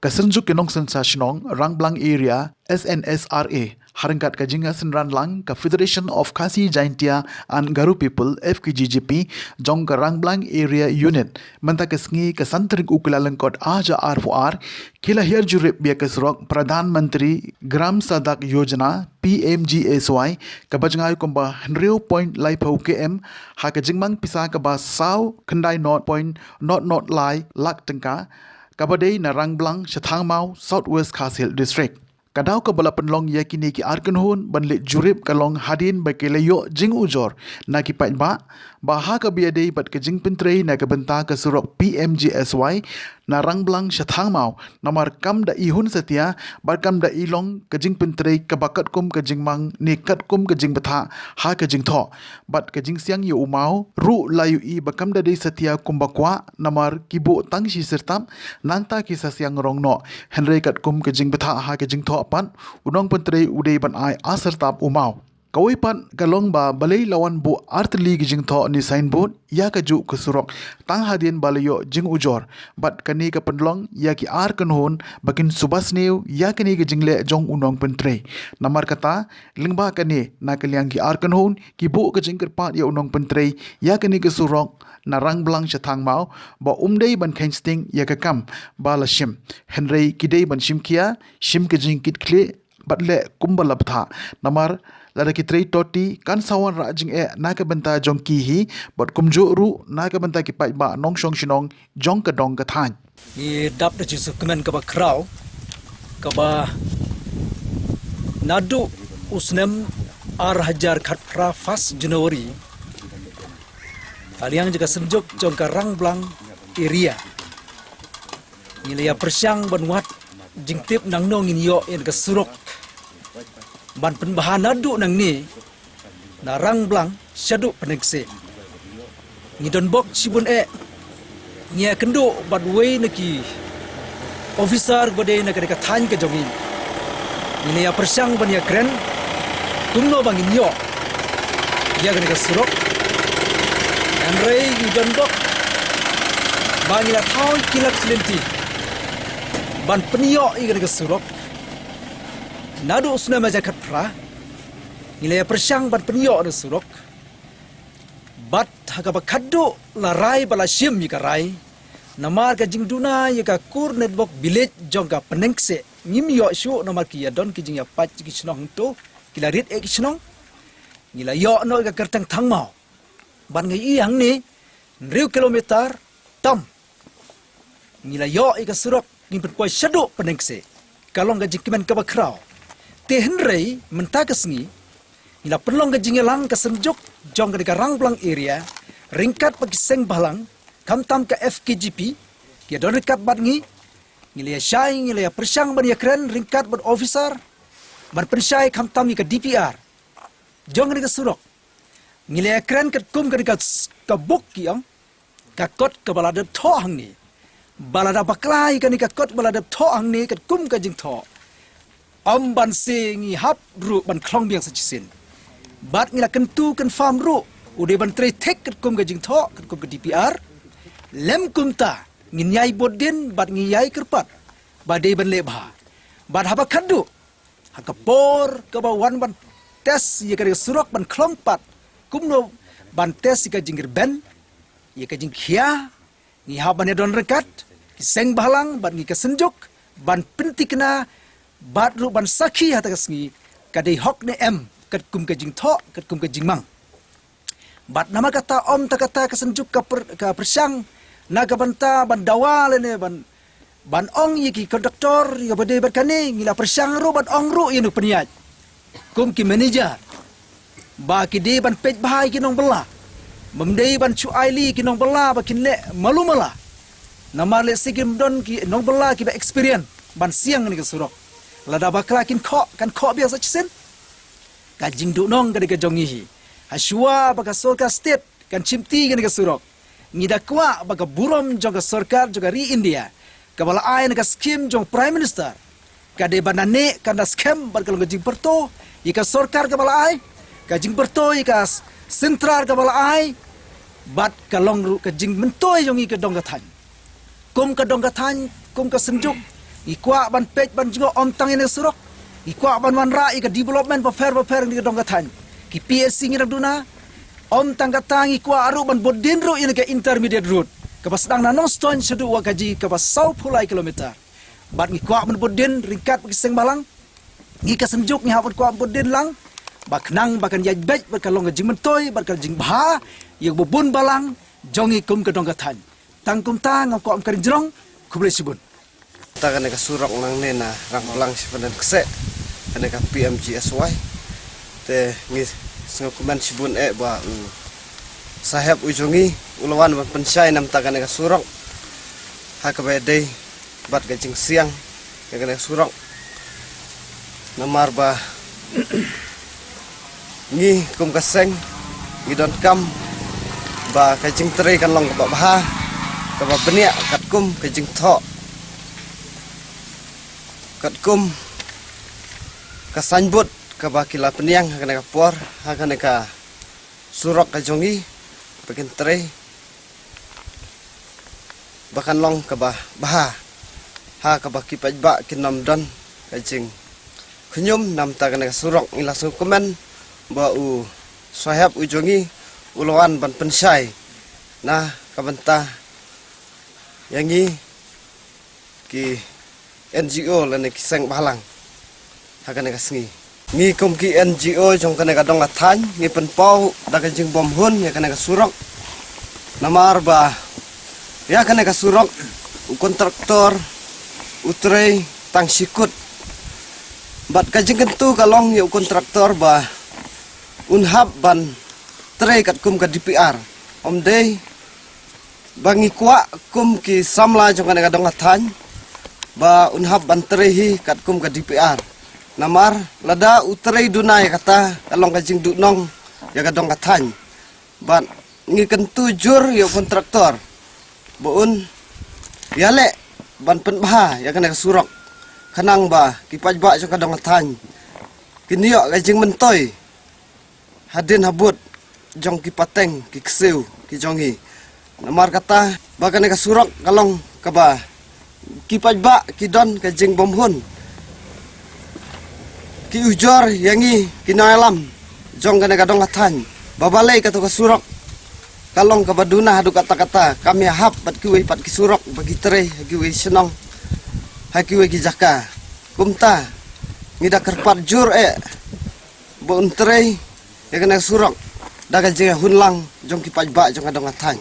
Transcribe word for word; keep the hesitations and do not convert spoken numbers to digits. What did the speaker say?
Ka Synjuk ki Nongshynshar Shnong Rangblang Area, S N S R A, ha ryngkat ka jingïasynran lang ka Federation of Khasi Jaintia and Garo People, F K G G P, jong ka Rangblang Area Unit, mynta ka sngi ka san tarik u Kyllalyngkot ar hajar arphew ar, ki la hiar jurip ïa ka surok Pradhan Mantri Gram Sadak Yojana, P M G S Y, kaba jngai kumba hynriew point laiphew K M, ha ka jingmang pisa kaba saw khyndai nought point nought nought lai lak tyngka, kaba dei na Rangblang, Shathangmaw, South West Khasi Hills District. Ka daw kaba la pynlong ïa kine ki ar kynhun ban leit jurip ka long hadien ba ki la ïoh jingujor na ki paidbah, ba ha kaba ïadei bad ka jingpyntrei na ka bynta ka surok P M G S Y na Rangblang Shathangmaw, namar kam da i hun satia, bad kam da i long ka jingpyntrei kaba katkum ka jingmang ne katkum ka jingbthah ha ka jingthoh. Bad ka jingsiang ïa u maw ruh la ïohi ba kam da dei satia kumba kwah, namar ki buh tang shi syrtap, nangta ki sa siang rong noh. Hynrei katkum ka jingbthah ha ka jingthoh pat, u nongpyntrei u dei ban ai ar syrtap u maw. Kawei pat ka long ba balei la wan buh ar tylli ki jingthoh ne signboard ïa kajuh ka surok tang hadien ba la ïoh jingujor, bad kane ka pynlong ïa ki ar kynhun ba kin suba sniew ïa kane ka jingleh jong u nongpyntrei. Namar kata, lyngba kane, na ka liang ki ar kynhun ki buh ka jingkyrpad ïa u nongpyntrei ïa kane ka surok na Rangblang Shathangmaw, ba um dei ban kheiñ sting ïa ka kam ba la shim, hynrei ki dei ban shim khia, shim ka jingkitkhlieh, bad leh kumba la bthah. Namar lada ki trei tohti, kan sa wanrah jingeh na ka bynta jong ki hi, bad kumjuh ruh na ka bynta ki paidbah nongshong shnong jong ka dong ka thaiñ. Ngi dap da ka jingkmen kaba khraw, kaba naduh u snem ar hajar khatphra, first January, ka liang jong ka Synjuk jong ka Rangblang Area, ngi la ïa pyrshang ban wad jingtip nangno ngin ïoh ïa ka surok ban pynbha naduh nangne na Rangblang shaduh Pyndengksih. Ngi don bok shibun eh, ngi ïakynduh bad wei na ki officer ba dei na ka dei ka thaiñ ka jong ngi. Ngi la ïa pyrshang ban ïakren kumno ba ngin ïoh ïa kane ka surok. Hynrei ngi don bok ba ngi la thaw ki lad ki lynti ban pynïoh ïa kane ka surok. Naduh u snem ar hajar khatphra ngi la ïa pyrshang ban pynïoh ïa ka surok. Bad ha kaba khadduh la rai ba la shim ïa ka rai, namar ka jingduna ïa ka core network village jong ka Pyndengksih ngim ïoh shuh, namar ki ïa don ki jingïapait ki shnong hangto, ki la rit eh ki shnong. Ngi la ïoh noh ïa ka kyrteng Thangmaw. Bad ngi ïohi hangne hynriew kilometer tam ngi la ïoh ïa ka surok, ngin pynpoi shaduh Pyndengksih. Ka long ka jingkmen kaba khraw. Te hynrei mynta ka sngi ngi la pynlong ka jingïalang ka Synjuk jong ka dei ka Rangblang area, ryngkat bad ki seng bhalang, khamtam ka F K G P, ki ïa don ryngkat bad ngi. Ngi la ïa shai, ngi la ïa pyrshang ban ïakren ryngkat bad officer ban pynshai, khamtam ïa ka D P R jong ka dei ka surok. Ngi la ïa kren katkum ka dei ka s-, ka bok ki ong, ka kot kaba la dep thoh hangne. Ba lada bakla ïa kane ka kot ba la dep thoh hangne katkum ka jingthoh, ym ban shu ngi hap ruh ban khlong biang sa shisien. Bad ngi la kyntu kynfam ruh, u dei ban trei thik katkum ka jingthoh katkum ka D P R. Lym kumta ngin ïai bud dien bad ngin ïai kyrpad ba dei ban leh bha. Bad haba khadduh, ha ka por kaba wan ban test ïa ka dei ka surok ban khlong pat, kumno ban test ïa ka jingrben, ïa ka jingkhia, ngi hap ban ïa don ryngkat ki seng bhalang bad ngi ka Synjuk ban pyntikna bad ruh ban sakhi ha kata ka sngi ka dei hok ne em katkum ka jingthoh, katkum ka jingmang. Bad namar kata, ym tang kata, ka Synjuk ka pyr-, ka pyrshang na ka bynta ban dawa lane ban, ban ong ïa ki contractor ïa ba dei bad kane, ngi la pyrshang ruh ban ong ruh ïa u pynïaid kum ki manager ba ki dei ban peit bha ïa ki nongbylla. Bym dei ban shu ai leh ki nongbylla ba kin leh malu mala. Namar lehse kim don ki nongbylla kiba experience ban siang ïa ka surok. Lada bakla kin khoh, kan khoh biang sa shisien. Ka jingduhnong ka dei ka jong ngi hi. Hashwa ba ka sorkar state kan shimti ïa kane ka surok, ngi da kwah ba ka burom jong ka sorkar jong ka ri India kaba la ai na ka skim jong Prime Minister, ka dei ban da neh, kan da skhem bad ka long ka jingpyrto ïa ka sorkar kaba la ai, ka jingpyrto ïa ka s-, central kaba la ai, bad ka long ruh ka jingmyntoi jong ngi ka dong ka thaiñ. Kum ka dong ka thaiñ, kum ka Synjuk, Ngi kwah ban peit ban jngoh ym tang ïa kane ka surok, ngi kwah ban wanrah ïa ka development bapher bapher ïa kane ka dong ka thaiñ. Ki P S C ngi dang duna, ym tang kata, ngi kwah ruh ban bud dien ruh ïa kane ka intermediate road kaba sdang na Nongstoiñ shaduh Wahkaji kaba saw phew lai kilometer. Bad ngi kwah ban bud dien ryngkat bad ki seng bhalang. Ngi ka seng juk ngi hap ban kwah bud dien lang ba khnang ba kan ïaid beit bad ka long ka jingmyntoi bad ka jingbha ïa ka bun balang jong ngi kum ka dong ka thaiñ. Tang kumta, ngam kwah ban kren jrong. Khublei shibun. Ta kane ka surok nangne na Rangblang sha Pyndenkhseh, kane ka P M G S Y. Te ngi sngewkmen shibun eh ba u Saheb u jong ngi u la wan ban pynshai namar ta kane ka surok ha kaba ïadei bad ka jingsiang ïa kane ka surok. Namar ba ngi kum ka seng ngi donkam ba ka jingtrei kan long kaba bha, kaba bniah katkum ka jingthoh, katkum ka signboard kaba ki la pynïang ha kane ka por, ha kane ka surok ka jong ngi, ba kin trei ba kan long kaba bha, ha kaba ki paidbah kin ym don ka jingkhñium namar ta kane ka surok. Ngi la sngewkmen ba u Saheb u jong ngi u la wan ban pynshai na ka bynta ïa ngi ki N G O lane ki seng bhalang ha kane ka sngi. Ngi kum ki N G O jong kane ka dong ka thaiñ ngi pynpaw da ka jingbymhun ïa kane ka surok. Namar ba ïa kane ka surok u kontraktor u trei tang shi kut. Bad ka jingkyntu ka long ïa u kontraktor ba un hap ban trei katkum ka D P R. Ym dei ba ngi kwah kum ki samla jong kane ka dong ka thaiñ ba un hap ban trei hi katkum ka D P R. Namar lada u trei duna ïa kata, ka long ka jingduhnong ïa ka dong ka thaiñ. Bad ngi kyntu jur ïa u kontraktor ba un ïaleh ban pynbha ïa kane ka surok, khnang ba ki paidbah jong ka dong ka thaiñ kin ïoh ka jingmyntoi hadien habud jong ki pateng ki ksiew ki jong ngi. Namar kata ba kane ka surok ka long kaba ki paidbah ki don ka jingbymhun, ki ujor ïa ngi ki nongïalam jong kane ka dong ka thaiñ ba balei kato ka surok ka long kaba duna haduh katta katta, kam ïahap bad kiwei pat ki surok ba ki trei ha kiwei shnong, ha kiwei ki jaka. Kumta ngi da kyrpad jur eh ba un trei ïa kane ka surok da ka jinghun lang jong ki paidbah jong ka dong ka thaiñ.